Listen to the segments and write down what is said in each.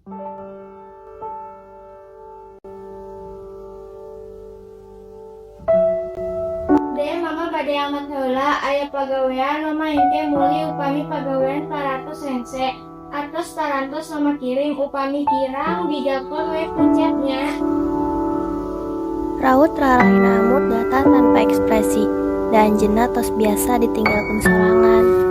De, Mama bade angkat heula, aya pagawean. Mama engke mulih upami pagawean parantos rengse. Artos parantos Mama kirim, upami kirang dijalkeun we ku chat nya. Raut rarayna Amut datar tanpa ekspresi, da anjeunna tos biasa ditinggalkeun sorangan.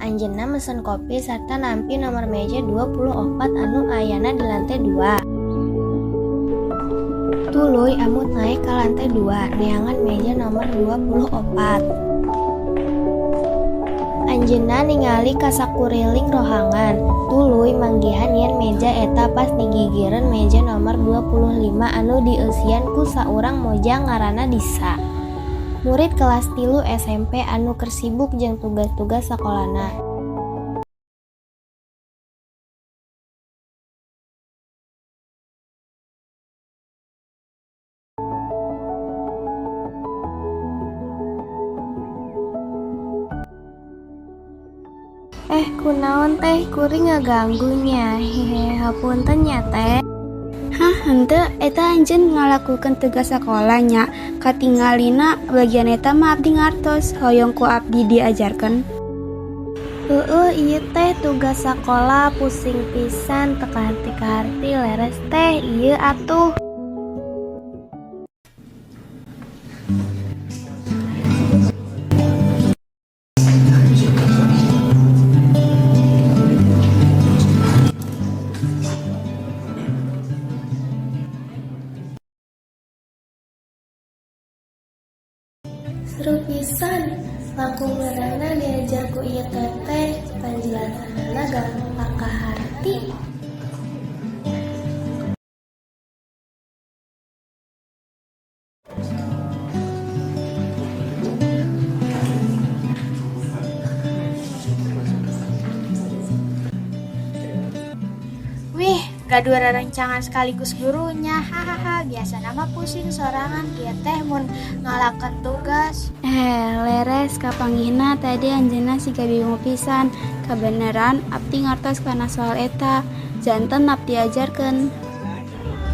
Anjeunna mesen kopi sarta nampi nomor meja 24 anu ayana di lantai 2. Tuluy Amut naek ka lantai 2, neangan meja nomor 24. Anjeunna ningali ka sakuriling rohangan, tuluy manggihan yen meja eta pas digigireun meja nomor 25 anu dieusian ku saurang mojang ngaranna Disa. Murid kelas 3 SMP anu keur sibuk jeung tugas-tugas sakolana. Eh, kunaon teh, kuring ngaganggu nya? Hehe, hapunten nya, teh. Hah, henteu, eta anjeun ngalakukeun tugas sakola nya? Katingalina bagian eta mah abdi ngartos, hoyong ku abdi diajarkeun. Heueuh, ieu teh tugas sakola, pusing pisan teu kaharti-kaharti. Leres teh, ieu atuh. Seru pisan, langkung meureunan diajar ku ieu teteh, panjelasanana gampang kaharti. Wih, gaduh rerencangan sekaligus gurunya. Hahaha, biasana mah pusing sorangan kieu teh mun ngalakeun tugas. Eh, leres, kapanggihna tadi anjeunna siga bingung pisan. Kabeneran abdi ngartos kana soal eta, janten abdi ajarkeun.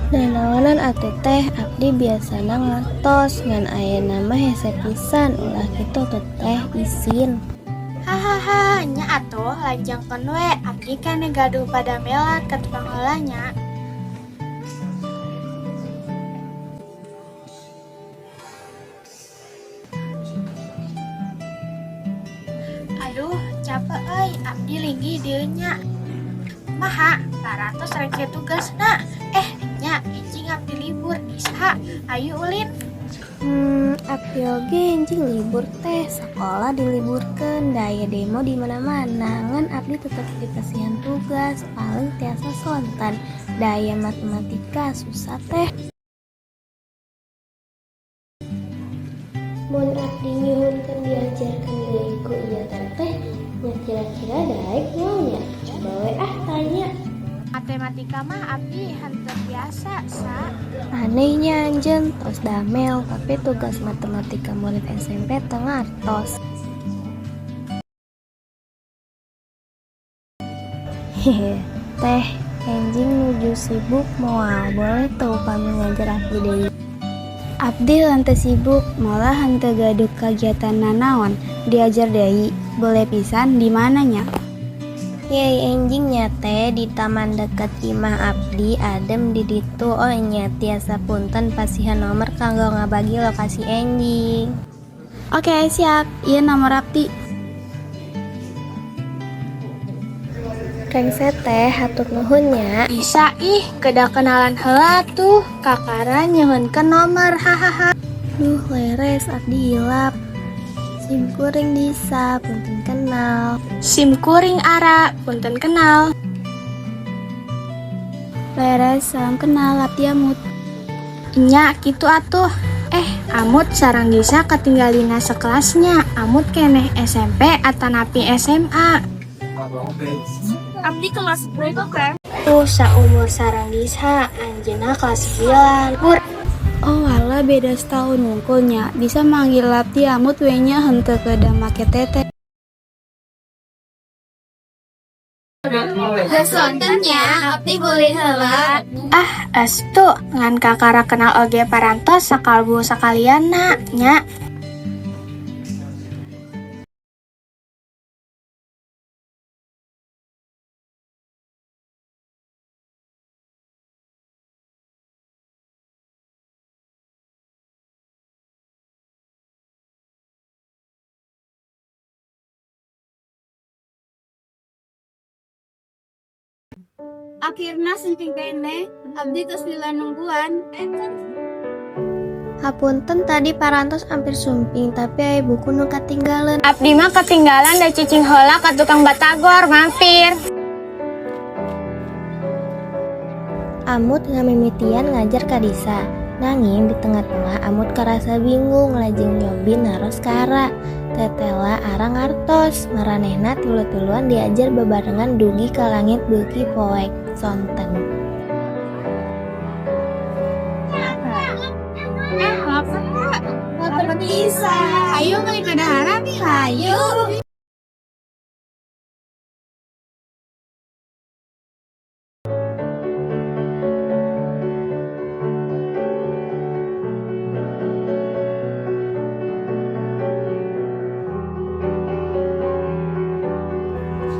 Nanaonan atuh teh, abdi biasana ngartos, ngan ayeuna mah hese pisan. Ulah kitu atuh teh, isin. Hahaha, nya atuh lanjangkeun we, abdi keneh gaduh padamelan ka tukang heula nya. Aduh, capek euy, abdi linggih dieu nya. Kumaha, parantos rengse tugasna? Eh, nya, enjing abdi libur, Disa, ayu ulin. Abdi oge enjing libur teh, sakola diliburkeun, da aya demo di mana-mana, ngan abdi tetep dipasihan tugas, paling tiasa sonten, da aya matematika susah teh. Mun abdi nyuhunkeun diajarkeun deui ku ieu teteh, nya kira-kira daek moal nya? Coba we ah tanya. Matematika mah abdi henteu biasa, Sa. Anehnya anjeun tos damel, tapi tugas matematika murid SMP teu ngartos. Hehe, teh, enjing nuju sibuk moal, boleh teu upami ngajar abdi deui? Abdi henteu sibuk, malah henteu gaduh kagiatan nanaon. Diajar deui, boleh pisan, di mana nya? Yey, enjing nya teh di taman deket imah abdi, adem di ditu. Oh nya, tiasa punten pasihan nomor kanggo ngabagi lokasi enjing. Oke, siap. Ieu nomor abdi. Rengse teh, hatur nuhun nya. Bisa ih, kedah kenalan heula tuh, kakara nyuhunkeun nomor, hahaha. Duh, leres, abdi hilap. Sim kuring Disa, punten kenal. Sim kuring Ara, punten kenal. Leres, salam kenal, abdi Amut. Nya kitu atuh. Eh, Amut sareng Disa katinggalina sekelasnya. Amut keneh SMP atanapi SMA. Abdi kelas 10, Teh. Tuh saumur sareng Disa, anjeunna kelas 9. Bur, Oh alah, beda setahun wungkul nya. Bisa manggil abdi Amut we nya, henteu kedah make teteh. Sonten nya, abdi boleh heula. Ah, estu ngan kakara kenal oge parantos sakalbu sakalianna nya. Akhirna sumping keneh, abdi tos lila nungguan. Hapunten tadi parantos ampir sumping, tapi aya buku nu katinggalan. Abdi mah ketinggalan da cicing heula ka tukang batagor mampir. Amut ngamimitian ngajar ka Disa. Nanging di tengah-tengah Amut karasa bingung, lajeng nyobi naros ka Ara. Tetela Ara ngartos, maranehna tilu-tiluan diajar babarengan dugi ka langit beuki poek sonten. Eh, lapar nggak? Lapar pisan. Ayo beli kadaharan. Ayo.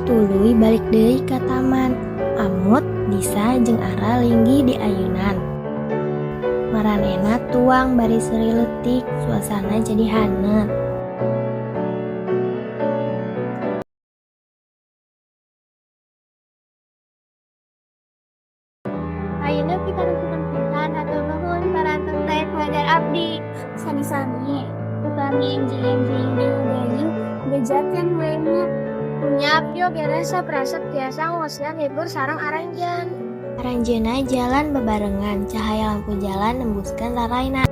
Tuluy balik deui ka taman. Amut, Disa jeung Ara linggih di ayunan. Maranehna tuang bari seuri leutik, suasana jadi haneut. Ayeuna pikarukunan pisan, hatur nuhun parantos daek ngajar abdi. Sami-sami. Upami enjing-enjing deui, bejakeun we nya. Nya, abdi oge resep resep tiasa ngosian libur sareng aranjeun. Aranjeunna jalan babarengan, cahaya lampu jalan nembuskeun raraina.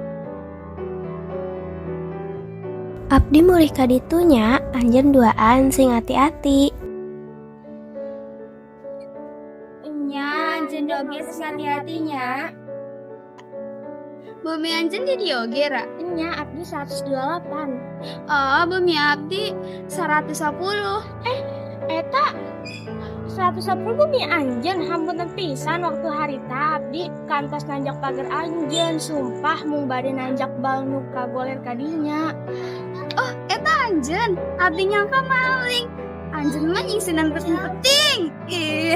Abdi mulih ka ditu nya, anjeun duaan sing ati-ati. Nya, anjeun oge sing hati-hati nya. Bumi anjeun di dieu oge, Ra? Nya, abdi 128. Oh, bumi abdi 110. Eta 110 bumi anjeun? Hapunten pisan, waktu harita abdi kantos nanjak pagar anjeun, sumpah mung bade nanjak bal nu kagoler ka dinya. Oh, eta anjeun. Abdi nyangka maling. Anjeun mah nyingsinan penting. Ih.